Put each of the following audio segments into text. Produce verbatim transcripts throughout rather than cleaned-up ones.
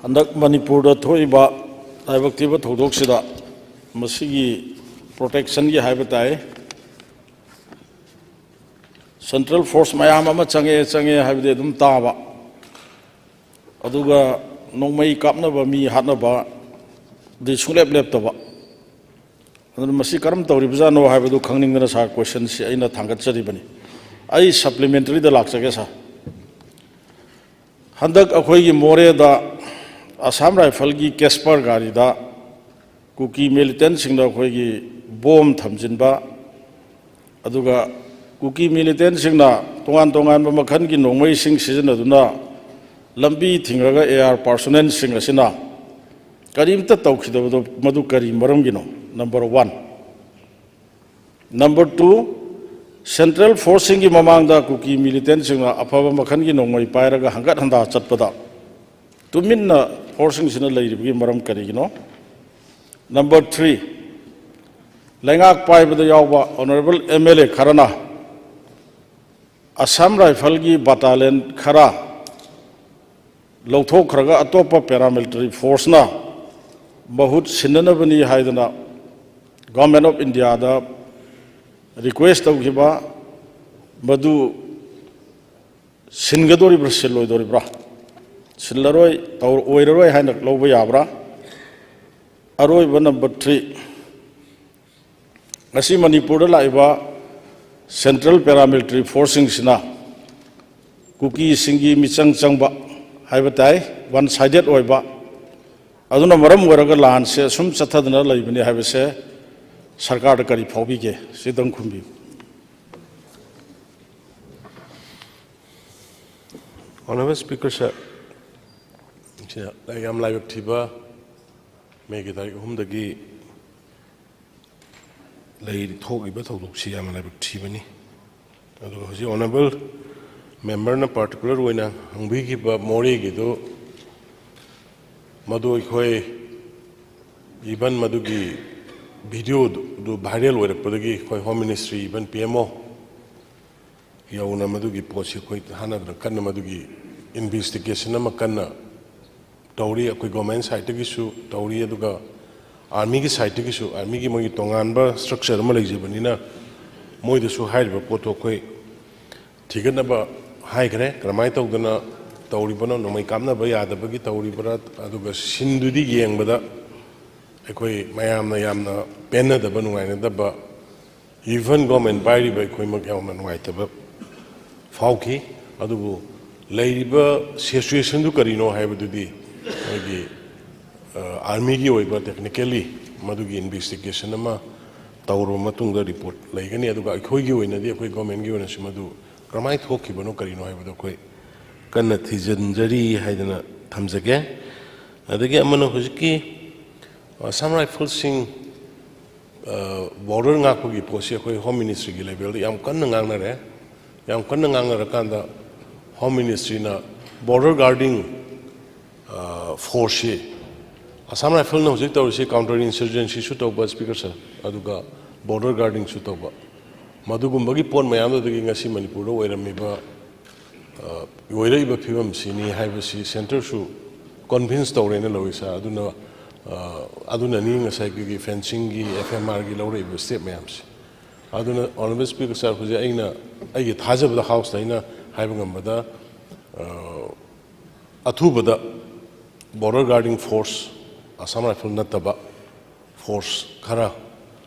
ꯍꯟꯗꯛ ꯃꯅꯤꯄꯨꯔꯗ ꯊꯣꯛꯏꯕ ꯂꯥꯏꯕꯛ ꯊꯤꯕ ꯊꯧꯗꯣꯛꯁꯤꯗ ꯃꯁꯤꯒꯤ ꯄ꯭ꯔꯣꯇꯦꯛꯁꯟꯒꯤ ꯍꯥꯏꯕ ꯇꯥꯏ, ꯁꯦꯟꯇ꯭ꯔꯦꯜ ꯐꯣꯔꯁ ꯃꯌꯥꯝ ꯑꯃ ꯆꯪꯉꯛꯑꯦ ꯆꯪꯉꯛꯑꯦ ꯍꯥꯏꯕꯗꯤ ꯑꯗꯨꯝ ꯇꯥꯕ, ꯑꯗꯨꯒ ꯅꯣꯡꯃꯩ ꯀꯥꯞꯅꯕ, ꯃꯤ ꯍꯥꯠꯅꯕꯗꯤ ꯁꯨꯡꯂꯦꯞ ꯂꯦꯞꯇꯕ꯫ ꯑꯗꯨꯅ ꯃꯁꯤ ꯀꯔꯝ ꯇꯧꯔꯤꯕꯖꯥꯠꯅꯣ ꯍꯥꯏꯕꯗꯨ ꯈꯪꯅꯤꯡꯗꯅ ꯁꯥꯔ ꯀꯣꯏꯁꯟꯁꯤ ꯑꯩꯅ ꯊꯥꯡꯒꯠꯆꯔꯤꯕꯅꯤ꯫ ꯑꯩ ꯁꯄ꯭ꯂꯤꯃꯦꯟꯇꯔꯤꯗ ꯂꯥꯛꯆꯒꯦ ꯁꯥꯔ꯫ ꯍꯟꯗꯛ ꯑꯩꯈꯣꯏꯒꯤ ꯃꯣꯔꯦꯗ ꯑꯁꯥꯝ ꯔꯥꯏꯐꯜꯒꯤ ꯀꯦꯁꯄꯔ ꯒꯥꯔꯤꯗ ꯀꯨꯀꯤ ꯃꯤꯂꯤꯇꯦꯟꯁꯤꯡꯅ ꯑꯩꯈꯣꯏꯒꯤ ꯕꯣꯝ ꯊꯝꯖꯤꯟꯕ, ꯑꯗꯨꯒ ꯀꯨꯀꯤ ꯃꯤꯂꯤꯇꯦꯟꯁꯤꯡꯅ ꯇꯣꯉꯥꯟ ꯇꯣꯉꯥꯟꯕ ꯃꯈꯜꯒꯤ ꯅꯣꯡꯃꯩꯁꯤꯡ ꯁꯤꯖꯤꯟꯅꯗꯨꯅ ꯂꯝꯕꯤ ꯊꯤꯡꯂꯒ ꯑꯦ ꯑꯥꯔ ꯄꯥꯔꯁꯣꯅꯦꯜꯁꯤꯡ ꯑꯁꯤꯅ ꯀꯔꯤꯝꯇ ꯇꯧꯈꯤꯗꯕꯗꯣ ꯃꯗꯨ ꯀꯔꯤ ꯃꯔꯝꯒꯤꯅꯣ? Number one. Number two, central ꯐꯣꯔꯁꯁꯤꯡꯒꯤ ꯃꯃꯥꯡꯗ ꯀꯨꯀꯤ ꯃꯤꯂꯤꯇꯦꯟꯁꯤꯡꯅ ꯑꯐꯕ ꯃꯈꯜꯒꯤ ꯅꯣꯡꯃꯩ ꯄꯥꯏꯔꯒ ꯍꯪꯒꯠ ꯍꯟꯗꯥ ꯆꯠꯄꯗ ꯇꯨꯃꯤꯟꯅ ꯐꯣꯔꯁꯁꯤꯡꯁꯤꯅ ꯂꯩꯔꯤꯕꯒꯤ ꯃꯔꯝ ꯀꯔꯤꯒꯤꯅꯣ? ꯅꯝꯕꯔ ꯊ꯭ꯔꯤ, ꯂꯩꯉꯥꯛ ꯄꯥꯏꯕꯗ ꯌꯥꯎꯕ ꯑꯣꯅꯔꯦꯕꯜ ꯑꯦꯝ ꯑꯦꯜ ꯑꯦ ꯈꯔꯅ ꯑꯁꯥꯝ ꯔꯥꯏꯐꯜꯒꯤ ꯕꯇꯥꯂꯤꯌꯟ ꯈꯔ ꯂꯧꯊꯣꯛꯈ꯭ꯔꯒ ꯑꯇꯣꯞꯄ ꯄꯦꯔꯥꯃꯤꯂꯤꯇꯔꯤ ꯐꯣꯔꯁꯅ ꯃꯍꯨꯠ ꯁꯤꯟꯅꯅꯕꯅꯤ ꯍꯥꯏꯗꯅ ꯒꯣꯔꯃꯦꯟ ꯑꯣꯐ ꯏꯟꯗꯤꯌꯥꯗ ꯔꯤꯀ꯭ꯋꯦꯁ ꯇꯧꯈꯤꯕ, ꯃꯗꯨ ꯁꯤꯟꯒꯗꯧꯔꯤꯕ꯭ꯔꯥ, ꯁꯤꯜꯂꯣꯏꯗꯧꯔꯤꯕ꯭ꯔꯥ? ꯁꯤꯜꯂꯔꯣꯏ, ꯇꯧ-, ꯑꯣꯏꯔꯔꯣꯏ ꯍꯥꯏꯅ ꯂꯧꯕ ꯌꯥꯕ꯭ꯔꯥ? ꯑꯔꯣꯏꯕ ꯅꯝꯕꯔ ꯊ꯭ꯔꯤ, ꯉꯁꯤ ꯃꯅꯤꯄꯨꯔꯗ ꯂꯥꯛꯏꯕ ꯁꯦꯟꯇ꯭ꯔꯦꯜ ꯄꯦꯔꯥꯃꯤꯂꯤꯇꯔꯤ ꯐꯣꯔꯁꯁꯤꯡꯁꯤꯅ ꯀꯨꯀꯤꯁꯤꯡꯒꯤ ꯃꯤꯆꯪ ꯆꯪꯕ ꯍꯥꯏꯕ ꯇꯥꯏ, ꯋꯥꯟ ꯁꯥꯏꯗꯦꯠ ꯑꯣꯏꯕ, ꯑꯗꯨꯅ ꯃꯔꯝ ꯑꯣꯏꯔꯒ ꯂꯥꯟꯁꯦ ꯑꯁꯨꯝ ꯆꯠꯊꯗꯅ ꯂꯩꯕꯅꯤ ꯍꯥꯏꯕꯁꯦ ꯁꯔꯀꯥꯔꯗ ꯀꯔꯤ ꯐꯥꯎꯕꯤꯒꯦ? ꯁꯤꯗꯪ ꯈꯨꯝꯕꯤꯌꯨ꯫ Honourable Speaker sir, ꯁꯤꯗ ꯌꯥꯝ ꯂꯥꯏꯕꯛ ꯊꯤꯕ ꯃꯦꯒꯤ ꯇꯥꯔꯤꯛ ꯑꯍꯨꯝꯗꯒꯤ ꯂꯩ-, ꯊꯣꯛꯂꯤꯕ ꯊꯧꯗꯣꯛꯁꯤ ꯌꯥꯝꯅ ꯂꯥꯏꯕꯛ ꯊꯤꯕꯅꯤ꯫ ꯑꯗꯨꯒ ꯍꯧꯖꯤꯛ ꯑꯣꯅꯔꯦꯕꯜ ꯃꯦꯝꯕꯔꯅ ꯄꯥꯔꯇꯤꯀꯨꯂꯔ ꯑꯣꯏꯅ ꯍꯪꯕꯤꯈꯤꯕ ꯃꯣꯔꯦꯒꯤꯗꯨ, ꯃꯗꯨ ꯑꯩꯈꯣꯏ ꯏꯚꯟ ꯃꯗꯨꯒꯤ ꯚꯤꯗꯤꯑꯣꯗꯨ ꯚꯥꯏꯔꯦꯜ ꯑꯣꯏꯔꯛꯄꯗꯒꯤ ꯑꯩꯈꯣꯏ home ministry, even P M O ꯌꯧꯅ ꯃꯗꯨꯒꯤ ꯄꯣꯠꯁꯤ ꯑꯩꯈꯣꯏ ꯊꯥꯅꯗꯅ ꯀꯟꯅ ꯃꯗꯨꯒꯤ ꯏꯟꯚꯦꯁꯇꯤꯒꯦꯁꯟ ꯑꯃ ꯀꯟꯅ ꯇꯧꯔꯤ, ꯑꯩꯈꯣꯏ ꯒꯣꯔꯃꯦꯟ ꯁꯥꯏꯠꯇꯒꯤꯁꯨ ꯇꯧꯔꯤ, ꯑꯗꯨꯒ ꯑꯥꯔꯃꯤꯒꯤ ꯁꯥꯏꯠꯇꯒꯤꯁꯨ, ꯑꯥꯔꯃꯤꯒꯤ ꯃꯣꯏꯒꯤ ꯇꯣꯉꯥꯟꯕ ꯁ꯭ꯇ꯭ꯔꯛꯆꯔ ꯑꯃ ꯂꯩꯖꯕꯅꯤꯅ, ꯃꯣꯏꯗꯁꯨ ꯍꯥꯏꯔꯤꯕ ꯄꯣꯠꯇꯣ ꯑꯩꯈꯣꯏ ꯊꯤꯒꯠꯅꯕ ꯍꯥꯏꯈ꯭ꯔꯦ꯫ ꯀꯔꯝꯍꯥꯏꯅ ꯇꯧꯗꯅ ꯇꯧꯔꯤꯕꯅꯣ, ꯅꯣꯡꯃꯩ ꯀꯥꯞꯅꯕ ꯌꯥꯗꯕꯒꯤ ꯇꯧꯔꯤꯕ꯭ꯔꯥ, ꯑꯗꯨꯒ ꯁꯤꯟꯗꯨꯗꯤ ꯌꯦꯡꯕꯗ ꯑꯩꯈꯣꯏ ꯃꯌꯥꯝꯅ ꯌꯥꯝꯅ ꯄꯦꯟꯅꯗꯕ, ꯅꯨꯡꯉꯥꯏꯅꯗꯕ, even ꯒꯣꯔꯃꯦꯟ ꯄꯥꯏꯔꯤꯕ ꯑꯩꯈꯣꯏꯃꯛ ꯌꯥꯝꯅ ꯅꯨꯡꯉꯥꯏꯇꯕ ꯐꯥꯎꯈꯤ꯫ ꯑꯗꯨꯕꯨ ꯂꯩꯔꯤꯕ ꯁꯤꯆꯨꯋꯦꯁꯟꯗꯨ ꯀꯔꯤꯅꯣ ꯍꯥꯏꯕꯗꯨꯗꯤ ꯑꯩꯈꯣꯏꯒꯤ, ꯑ, ꯑꯥꯔꯃꯤꯒꯤ ꯑꯣꯏꯕ ꯇꯦꯛꯅꯤꯀꯦꯜꯂꯤ ꯃꯗꯨꯒꯤ ꯏꯟꯚꯦꯁꯇꯤꯒꯦꯁꯟ ꯑꯃ ꯇꯧꯔꯕ ꯃꯇꯨꯡꯗ ꯔꯤꯄꯣꯔꯠ ꯂꯩꯒꯅꯤ꯫ ꯑꯗꯨꯒ ꯑꯩꯈꯣꯏꯒꯤ ꯑꯣꯏꯅꯗꯤ, ꯑꯩꯈꯣꯏ ꯒꯣꯔꯃꯦꯟꯒꯤ ꯑꯣꯏꯅꯁꯨ ꯃꯗꯨ ꯀꯔꯝꯍꯥꯏꯅ ꯊꯣꯛꯈꯤꯕꯅꯣ, ꯀꯔꯤꯅꯣ ꯍꯥꯏꯕꯗꯣ ꯑꯩꯈꯣꯏ ꯀꯟꯅ ꯊꯤꯖꯤꯟꯖꯔꯤ ꯍꯥꯏꯗꯅ ꯊꯝꯖꯒꯦ꯫ ꯑꯗꯒꯤ ꯑꯃꯅ ꯍꯧꯖꯤꯛꯀꯤ, ꯑ, ꯑꯁꯥꯝ ꯔꯥꯏꯐꯜꯁꯤꯡ, ꯑ, ꯕꯣꯔꯗꯔ ꯉꯥꯛꯄꯒꯤ ꯄꯣꯠꯁꯤ ꯑꯩꯈꯣꯏ ꯍꯣꯝ ꯃꯤꯅꯤꯁꯇ꯭ꯔꯤꯒꯤ ꯂꯦꯚꯦꯜꯗ ꯌꯥꯝ ꯀꯟꯅ ꯉꯥꯡꯅꯔꯦ꯫ ꯌꯥꯝ ꯀꯟꯅ ꯉꯥꯡꯅꯔꯀꯥꯟꯗ ꯍꯣꯝ ꯃꯤꯅꯤꯁꯇ꯭ꯔꯤꯅ ꯕꯣꯔꯗꯔ ꯒꯥꯔꯗꯤꯡ, ꯑ, ꯐꯣꯔꯁꯁꯤ, ꯑꯁꯥꯝ ꯔꯥꯏꯐꯜꯅ ꯍꯧꯖꯤꯛ ꯇꯧꯔꯤꯁꯤ ꯀꯥꯎꯟꯇꯔ ꯏꯟꯁꯔꯖꯦꯟꯁꯤꯁꯨ ꯇꯧꯕ, ꯁ꯭ꯄꯤꯀꯔ ꯁꯥꯔ, ꯑꯗꯨꯒ ꯕꯣꯔꯗꯔ ꯒꯥꯔꯗꯤꯡꯁꯨ ꯇꯧꯕ꯫ ꯃꯗꯨꯒꯨꯝꯕꯒꯤ ꯄꯣꯠ ꯃꯌꯥꯝꯗꯨꯗꯒꯤ ꯉꯁꯤ ꯃꯅꯤꯄꯨꯔꯗ ꯑꯣꯏꯔꯝꯃꯤꯕ, ꯑ, ꯑꯣꯏꯔꯛꯏꯕ ꯐꯤꯕꯝꯁꯤꯅꯤ ꯍꯥꯏꯕꯁꯤ ꯁꯦꯟꯇꯔꯁꯨ ꯀꯟꯚꯤꯟꯁ ꯇꯧꯔꯦꯅ ꯂꯧꯏ ꯁꯥꯔ꯫ ꯑꯗꯨꯅ, ꯑ, ꯑꯗꯨꯅꯅꯤ ꯉꯁꯥꯏꯒꯤ ꯐꯦꯟꯁꯤꯡꯒꯤ, ꯑꯦꯐ ꯑꯦꯝ ꯑꯥꯔꯒꯤ ꯂꯧꯔꯛꯏꯕ ꯁ꯭ꯇꯦꯞ ꯃꯌꯥꯝꯁꯦ꯫ ꯑꯗꯨꯅ ꯑꯣꯅꯔꯦꯕꯜ ꯁ꯭ꯄꯤꯀꯔ ꯁꯥꯔ, ꯍꯧꯖꯤꯛ ꯑꯩꯅ, ꯑꯩꯒꯤ ꯊꯥꯖꯕꯗ ꯍꯥꯎꯁꯇ ꯑꯩꯅ ꯍꯥꯏꯕ ꯉꯝꯕꯗ, ꯑ, ꯑꯊꯨꯕꯗ ꯕꯣꯔꯗꯔ ꯒꯥꯔꯗꯤꯡ ꯐꯣꯔꯁ, ꯑꯁꯥꯝ ꯔꯥꯏꯐꯜ ꯅꯠꯇꯕ ꯐꯣꯔꯁ ꯈꯔ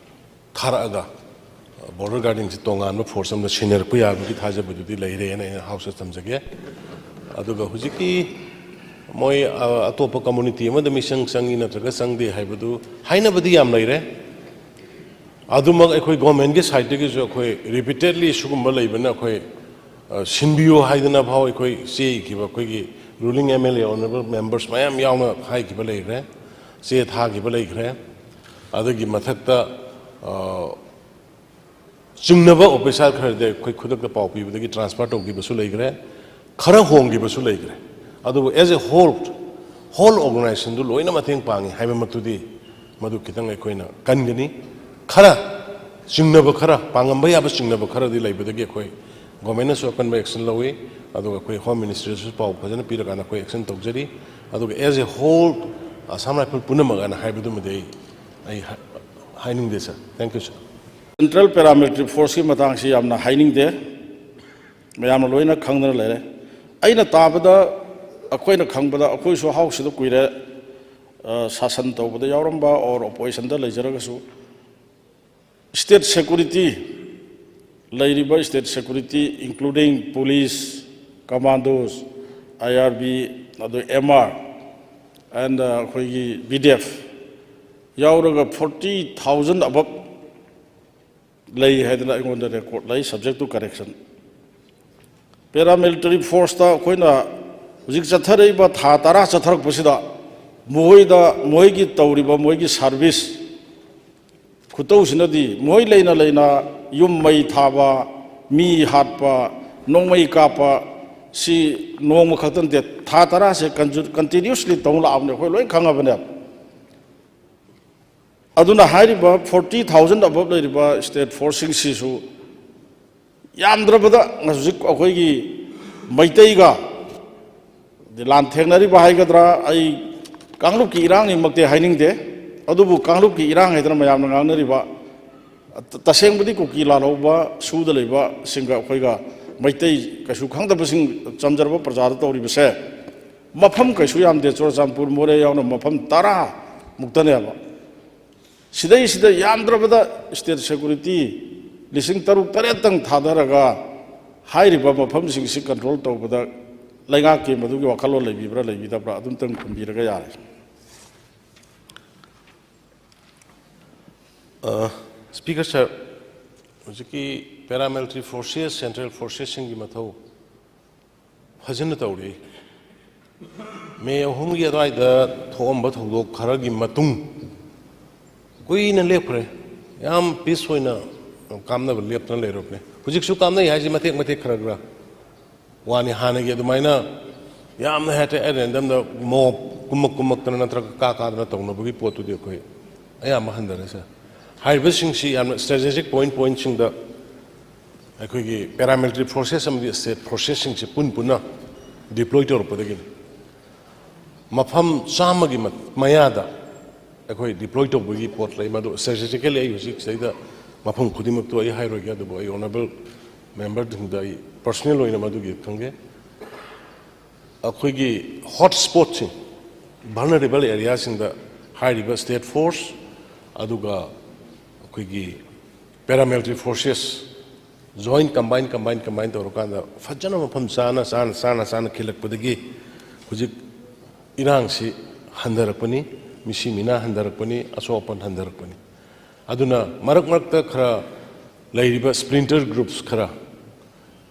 ꯊꯥꯔꯛꯑꯒ, ꯕꯣꯔꯗꯔ ꯒꯥꯔꯗꯤꯡꯁꯤ ꯇꯣꯉꯥꯟꯕ ꯐꯣꯔꯁ ꯑꯃꯗ ꯁꯤꯟꯅꯔꯛꯄ ꯌꯥꯕꯒꯤ ꯊꯥꯖꯕꯗꯨꯗꯤ ꯂꯩꯔꯦꯅ ꯑꯩꯅ ꯍꯥꯎꯁꯇ ꯊꯝꯖꯒꯦ꯫ ꯑꯗꯨꯒ ꯍꯧꯖꯤꯛꯀꯤ ꯃꯣꯏ, ꯑ, ꯑꯇꯣꯞꯄ ꯀꯝꯃꯨꯅꯤꯇꯤ ꯑꯃꯗ ꯃꯤꯁꯪ ꯆꯪꯉꯤ ꯅꯠꯇ꯭ꯔꯒ ꯆꯪꯗꯦ ꯍꯥꯏꯕꯗꯨ ꯍꯥꯏꯅꯕꯗꯤ ꯌꯥꯝ ꯂꯩꯔꯦ꯫ ꯑꯗꯨꯃꯛ ꯑꯩꯈꯣꯏ ꯒꯣꯔꯃꯦꯟꯒꯤ ꯁꯥꯏꯠꯇꯒꯤꯁꯨ ꯑꯩꯈꯣꯏ ꯔꯤꯄꯤꯇꯦꯗꯂꯤ ꯁꯤꯒꯨꯝꯕ ꯂꯩꯕꯅ ꯑꯩꯈꯣꯏ, ꯑ, ꯁꯤꯟꯕꯤꯌꯨ ꯍꯥꯏꯗꯅ ꯐꯥꯎ ꯑꯩꯈꯣꯏ ꯆꯦ ꯏꯈꯤꯕ, ꯑꯩꯈꯣꯏꯒꯤ ruling M L A, honourable members ꯃꯌꯥꯝ ꯌꯥꯎꯅ ꯍꯥꯏꯈꯤꯕ ꯂꯩꯈ꯭ꯔꯦ, ꯆꯦ ꯊꯥꯈꯤꯕ ꯂꯩꯈ꯭ꯔꯦ꯫ ꯑꯗꯨꯒꯤ ꯃꯊꯛꯇ, ꯑ, ꯆꯤꯡꯅꯕ ꯑꯣꯐꯤꯁꯥꯔ ꯈꯔꯗꯤ ꯑꯩꯈꯣꯏ ꯈꯨꯗꯛꯇ ꯄꯥꯎ ꯄꯤꯕꯗꯒꯤ ꯇ꯭ꯔꯥꯟꯁꯐꯔ ꯇꯧꯈꯤꯕꯁꯨ ꯂꯩꯈ꯭ꯔꯦ, ꯈꯔ ꯍꯣꯡꯈꯤꯕꯁꯨ ꯂꯩꯈ꯭ꯔꯦ꯫ ꯑꯗꯨꯕꯨ as a whole, whole organizationꯗꯨ ꯂꯣꯏꯅ ꯃꯇꯦꯡ ꯄꯥꯡꯉꯤ ꯍꯥꯏꯕꯃꯛꯇꯨꯗꯤ ꯃꯗꯨ ꯈꯤꯇꯪ ꯑꯩꯈꯣꯏꯅ ꯀꯟꯒꯅꯤ꯫ ꯈꯔ ꯆꯤꯡꯅꯕ ꯈꯔ, ꯄꯥꯡꯉꯝꯕ ꯌꯥꯕ ꯆꯤꯡꯅꯕ ꯈꯔꯗꯤ ꯂꯩꯕꯗꯒꯤ ꯑꯩꯈꯣꯏ ꯒꯣꯔꯃꯦꯟꯅꯁꯨ ꯑꯀꯟꯕ ꯑꯦꯛꯁꯟ ꯂꯧꯏ꯫ ꯑꯗꯨꯒ ꯑꯩꯈꯣꯏ ꯍꯣꯝ ꯃꯤꯅꯤꯁꯇ꯭ꯔꯤꯗꯁꯨ ꯄꯥꯎ ꯐꯖꯅ ꯄꯤꯔꯀꯥꯟꯗ ꯑꯩꯈꯣꯏ ꯑꯦꯛꯁꯟ ꯇꯧꯖꯔꯤ꯫ ꯑꯗꯨꯒ as a whole Assam Rifle ꯄꯨꯝꯅꯃꯛ ꯑꯅ ꯍꯥꯏꯕꯗꯨꯃꯗꯤ ꯑꯩ, ꯑꯩ ꯍꯥ-, ꯍꯥꯏꯅꯤꯡꯗꯦ, ꯁꯥꯔ꯫ Thank you, sir. Central Paramilitary Forceꯀꯤ ꯃꯇꯥꯡꯁꯤ ꯌꯥꯝꯅ ꯍꯥꯏꯅꯤꯡꯗꯦ, ꯃꯌꯥꯝꯅ ꯂꯣꯏꯅ ꯈꯪꯗꯅ ꯂꯩꯔꯦ꯫ ꯑꯩꯅ ꯇꯥꯕꯗ, ꯑꯩꯈꯣꯏꯅ ꯈꯪꯕꯗ, ꯑꯩꯈꯣꯏꯁꯨ ꯍꯥꯎꯁꯁꯤꯗ ꯀꯨꯏꯔꯦ, ꯑ, ꯁꯥꯁꯟ ꯇꯧꯕꯗ ꯌꯥꯎꯔꯝꯕ or oppositionꯗ ꯂꯩꯖꯔꯒꯁꯨ, state security, ꯂꯩꯔꯤꯕ state security, including police, commandos, IRB, ꯑꯗꯨ MR, and, ꯑ, ꯑꯩꯈꯣꯏꯒꯤ BDF ꯌꯥꯎꯔꯒ forty thousand above ꯂꯩ ꯍꯥꯏꯗꯅ ꯑꯩꯉꯣꯟꯗ record ꯂꯩ, subject to correction꯫ Paramilitary forceꯇ ꯑꯩꯈꯣꯏꯅ ꯍꯧꯖꯤꯛ ꯆꯠꯊꯔꯛꯏꯕ ꯊꯥ ꯇꯔꯥ ꯆꯠꯊꯔꯛꯄꯁꯤꯗ ꯃꯈꯣꯏꯗ, ꯃꯈꯣꯏꯒꯤ ꯇꯧꯔꯤꯕ ꯃꯈꯣꯏꯒꯤ service ꯈꯨꯇꯧꯁꯤꯅꯗꯤ ꯃꯈꯣꯏ ꯂꯩꯅ ꯂꯩꯅ ꯌꯨꯝ ꯃꯩ ꯊꯥꯕ, ꯃꯤ ꯍꯥꯠꯄ, ꯅꯣꯡꯃꯩ ꯀꯥꯞꯄ, ꯁꯤ ꯅꯣꯡꯃ ꯈꯛꯇ ꯅꯠꯇꯦ, ꯊꯥ ꯇꯔꯥꯁꯦ continu-, continuously ꯇꯧ ꯂꯥꯛꯑꯕꯅꯦ, ꯑꯩꯈꯣꯏ ꯂꯣꯏ ꯈꯪꯉꯕꯅꯦ꯫ ꯑꯗꯨꯅ ꯍꯥꯏꯔꯤꯕ forty thousand above ꯂꯩꯔꯤꯕ state forceꯁꯤꯡꯁꯤꯁꯨ ꯌꯥꯝꯗ꯭ꯔꯕꯗ ꯍꯧꯖꯤꯛ ꯑꯩꯈꯣꯏꯒꯤ ꯃꯩꯇꯩꯒ ꯂꯥꯟ ꯊꯦꯡꯅꯔꯤꯕ ꯍꯥꯏꯒꯗ꯭ꯔꯥ, ꯑꯩ ꯀꯥꯡꯂꯨꯞꯀꯤ ꯏꯔꯥꯡꯅꯤꯃꯛꯇꯤ ꯍꯥꯏꯅꯤꯡꯗꯦ, ꯑꯗꯨꯕꯨ ꯀꯥꯡꯂꯨꯞꯀꯤ ꯏꯔꯥꯡ ꯍꯥꯏꯗꯅ ꯃꯌꯥꯝꯅ ꯉꯥꯡꯅꯔꯤꯕ, ꯇ-, ꯇꯁꯦꯡꯕꯗꯤ ꯀꯨꯀꯤ ꯂꯥꯜꯍꯧꯕ ꯁꯨꯗ ꯂꯩꯕꯁꯤꯡꯒ ꯑꯩꯈꯣꯏꯒ ꯃꯩꯇꯩ ꯀꯩꯁꯨ ꯈꯪꯗꯕꯁꯤꯡ, ꯆꯝꯖꯔꯕ ꯄ꯭ꯔꯖꯥꯗ ꯇꯧꯔꯤꯕꯁꯦ ꯃꯐꯝ ꯀꯩꯁꯨ ꯌꯥꯝꯗꯦ, ꯆꯨꯔꯆꯥꯟꯄꯨꯔ, ꯃꯣꯔꯦ ꯌꯥꯎꯅ ꯃꯐꯝ ꯇꯔꯥ ꯃꯨꯛꯇꯅꯦꯕ꯫ ꯁꯤꯗꯩꯁꯤꯗ ꯌꯥꯝꯗ꯭ꯔꯕꯗ state security ꯂꯤꯁꯤꯡ ꯇꯔꯨꯛ ꯇꯔꯦꯠꯇꯪ ꯊꯥꯗꯔꯒ ꯍꯥꯏꯔꯤꯕ ꯃꯐꯝꯁꯤꯡꯁꯤ control ꯇꯧꯕꯗ ꯂꯩꯉꯥꯛꯀꯤ ꯃꯗꯨꯒꯤ ꯋꯥꯈꯜꯂꯣꯟ ꯂꯩꯕꯤꯕ꯭ꯔꯥ ꯂꯩꯕꯤꯗꯕ꯭ꯔꯥ ꯑꯗꯨꯝꯇꯪ ꯈꯨꯝꯕꯤꯔꯒ ꯌꯥꯔꯦ꯫ ꯑ, Speaker sir, ꯍꯧꯖꯤꯛꯀꯤ paramilitary forces, central forcesꯁꯤꯡꯒꯤ ꯃꯊꯧ ꯐꯖꯅ ꯇꯧꯔꯤ꯫ ꯃꯦ ꯑꯍꯨꯝꯒꯤ ꯑꯗꯨꯋꯥꯏꯗ ꯊꯣꯛꯑꯝꯕ ꯊꯧꯗꯣꯛ ꯈꯔꯒꯤ ꯃꯇꯨꯡ ꯀꯨꯏꯅ ꯂꯦꯞꯈ꯭ꯔꯦ, ꯌꯥꯝ peace ꯑꯣꯏꯅ ꯀꯥꯞꯅꯕ ꯂꯦꯞꯇꯅ ꯂꯩꯔꯕꯅꯦ꯫ ꯍꯧꯖꯤꯛꯁꯨ ꯀꯥꯞꯅꯩ ꯍꯥꯏꯁꯦ ꯃꯇꯦꯛ ꯃꯇꯦꯛ ꯈꯔ ꯈꯔ ꯋꯥꯅꯤ꯫ ꯍꯥꯟꯅꯒꯤ ꯑꯗꯨꯃꯥꯏꯅ ꯌꯥꯝꯅ ꯍꯦꯛꯇ at randomꯗ mob ꯀꯨꯝꯃꯛ ꯀꯨꯝꯃꯛꯇꯅ ꯅꯠꯇ꯭ꯔꯒ ꯀꯥ ꯀꯥꯗꯅ ꯇꯧꯅꯕꯒꯤ ꯄꯣꯠꯇꯨꯗꯤ ꯑꯩꯈꯣꯏ ꯑꯌꯥꯝꯕ ꯍꯟꯊꯔꯦ, ꯁꯥꯔ꯫ ꯍꯥꯏꯔꯤꯕꯁꯤꯡꯁꯤ ꯌꯥꯝꯅ strategic point pointꯁꯤꯡꯗ ꯑꯩꯈꯣꯏꯒꯤ paramilitary forces ꯑꯃꯗꯤ state forcesꯁꯤꯡꯁꯦ ꯄꯨꯟ ꯄꯨꯟꯅ deploy ꯇꯧꯔꯛꯄꯗꯒꯤꯅꯤ꯫ ꯃꯐꯝ ꯆꯥꯝꯃꯒꯤ ꯃ-, ꯃꯌꯥꯗ ꯑꯩꯈꯣꯏ deploy ꯇꯧꯕꯒꯤ ꯄꯣꯠ ꯂꯩ꯫ ꯃꯗꯨ statistically ꯑꯩ ꯍꯧꯖꯤꯛ ꯁꯤꯗꯩꯗ ꯃꯐꯝ ꯈꯨꯗꯤꯡꯃꯛꯇꯨ ꯑꯩ ꯍꯥꯏꯔꯣꯏꯒꯦ, ꯑꯗꯨꯕꯨ ꯑꯩ honourable memberꯁꯤꯡꯗ ꯑꯩ personal ꯑꯣꯏꯅ ꯃꯗꯨꯒꯤ ꯈꯪꯒꯦ꯫ ꯑꯩꯈꯣꯏꯒꯤ hot spotꯁꯤꯡ, vulnerable areaꯁꯤꯡꯗ ꯍꯥꯏꯔꯤꯕ state force ꯑꯗꯨꯒ ꯑꯩꯈꯣꯏꯒꯤ paramilitary forces joint combine, combine, combine ꯇꯧꯔꯀꯥꯟꯗ ꯐꯖꯅ ꯃꯐꯝ ꯆꯥꯅ, ꯆꯥꯅ, ꯆꯥꯅ, ꯆꯥꯅ ꯈꯤꯜꯂꯛꯄꯗꯒꯤ ꯍꯧꯖꯤꯛ ꯏꯔꯥꯡꯁꯤ ꯍꯟꯊꯔꯛꯄꯅꯤ, ꯃꯤꯁꯤ ꯃꯤꯅꯥ ꯍꯟꯊꯔꯛꯄꯅꯤ, ꯑꯁꯣꯛ ꯑꯄꯟ ꯍꯟꯊꯔꯛꯄꯅꯤ꯫ ꯑꯗꯨꯅ ꯃꯔꯛ ꯃꯔꯛꯇ ꯈꯔ ꯂꯩꯔꯤꯕ splinter groups ꯈꯔ,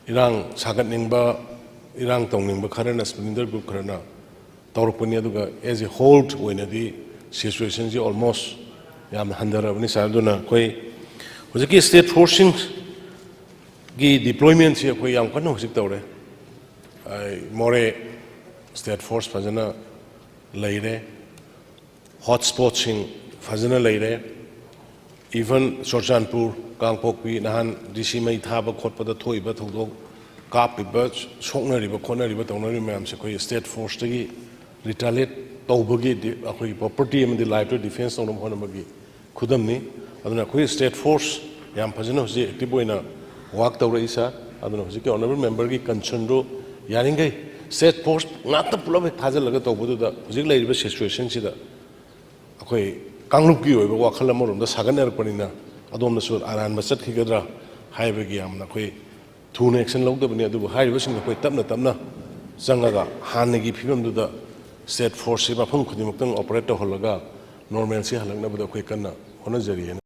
ꯏꯔꯥꯡ ꯁꯥꯒꯠꯅꯤꯡꯕ, ꯏꯔꯥꯡ ꯇꯧꯅꯤꯡꯕ ꯈꯔꯅ, splinter group ꯈꯔꯅ ꯇꯧꯔꯛꯄꯅꯤ, ꯑꯗꯨꯒ as a whole ꯑꯣꯏꯅꯗꯤ situationꯁꯤ almost ꯌꯥꯝꯅ ꯍꯟꯊꯔꯕꯅꯤ, ꯁꯥꯔ꯫ ꯑꯗꯨꯅ ꯑꯩꯈꯣꯏ ꯍꯧꯖꯤꯛꯀꯤ state forcesꯁꯤꯡꯒꯤ deploymentꯁꯤ ꯑꯩꯈꯣꯏ ꯌꯥꯝ ꯀꯟꯅ ꯍꯧꯖꯤꯛ ꯇꯧꯔꯦ꯫ ꯑꯩ ꯃꯣꯔꯦ state force ꯐꯖꯅ ꯂꯩꯔꯦ, hot spotꯁꯤꯡ ꯐꯖꯅ ꯂꯩꯔꯦ꯫ Even ꯆꯨꯔꯆꯥꯟꯄꯨꯔ, ꯀꯥꯡꯄꯣꯛꯄꯤ, ꯅꯍꯥꯟ DC ꯃꯩ ꯊꯥꯕ ꯈꯣꯠꯄꯗ ꯊꯣꯛꯏꯕ ꯊꯧꯗꯣꯛ, ꯀꯥꯞꯄꯤꯕ, ꯁꯣꯛꯅꯔꯤꯕ, ꯈꯣꯠꯅꯔꯤꯕ, ꯇꯧꯅꯔꯤꯕ ꯃꯌꯥꯝꯁꯦ ꯑꯩꯈꯣꯏ state forceꯇꯒꯤ retaliate ꯇꯧꯕꯒꯤ ꯗꯤ-, ꯑꯩꯈꯣꯏꯒꯤ property ꯑꯃꯗꯤ lifeꯇ defence ꯇꯧꯅꯕ ꯍꯣꯠꯅꯕꯒꯤ ꯈꯨꯗꯝꯅꯤ꯫ ꯑꯗꯨꯅ ꯑꯩꯈꯣꯏ state force ꯌꯥꯝ ꯐꯖꯅ ꯍꯧꯖꯤꯛ active ꯑꯣꯏꯅ work ꯇꯧꯔꯛꯏ, ꯁꯥꯔ꯫ ꯑꯗꯨꯅ ꯍꯧꯖꯤꯛꯀꯤ honourable memberꯒꯤ concernꯗꯨ ꯌꯥꯔꯤꯈꯩ state force ꯉꯥꯛꯇ ꯄꯨꯂꯞ ꯍꯦꯛ ꯊꯥꯖꯤꯜꯂꯒ ꯇꯧꯕꯗꯨꯗ ꯍꯧꯖꯤꯛ ꯂꯩꯔꯤꯕ situationꯁꯤꯗ ꯑꯩꯈꯣꯏ ꯀꯥꯡꯂꯨꯞꯀꯤ ꯑꯣꯏꯕ ꯋꯥꯈꯜ ꯑꯃꯔꯣꯝꯗ ꯁꯥꯒꯠꯅꯔꯛꯄꯅꯤꯅ ꯑꯗꯣꯝꯗꯁꯨ ꯑꯔꯥꯟꯕ ꯆꯠꯈꯤꯒꯗ꯭ꯔꯥ ꯍꯥꯏꯕꯒꯤ ꯌꯥꯝꯅ ꯑꯩꯈꯣꯏ ꯊꯨꯅ action ꯂꯧꯗꯕꯅꯤ, ꯑꯗꯨꯕꯨ ꯍꯥꯏꯔꯤꯕꯁꯤꯡꯗꯣ ꯑꯩꯈꯣꯏ ꯇꯞꯅ ꯇꯞꯅ ꯆꯪꯉꯒ ꯍꯥꯟꯅꯒꯤ ꯐꯤꯕꯝꯗꯨꯗ state forceꯁꯤ ꯃꯐꯝ ꯈꯨꯗꯤꯡꯃꯛꯇ operate ꯇꯧꯍꯜꯂꯒ normalꯁꯤ ꯍꯜꯂꯛꯅꯕꯗ ꯑꯩꯈꯣꯏ ꯀꯟꯅ ꯍꯣꯠꯅꯖꯔꯤ ꯍꯥꯏꯅ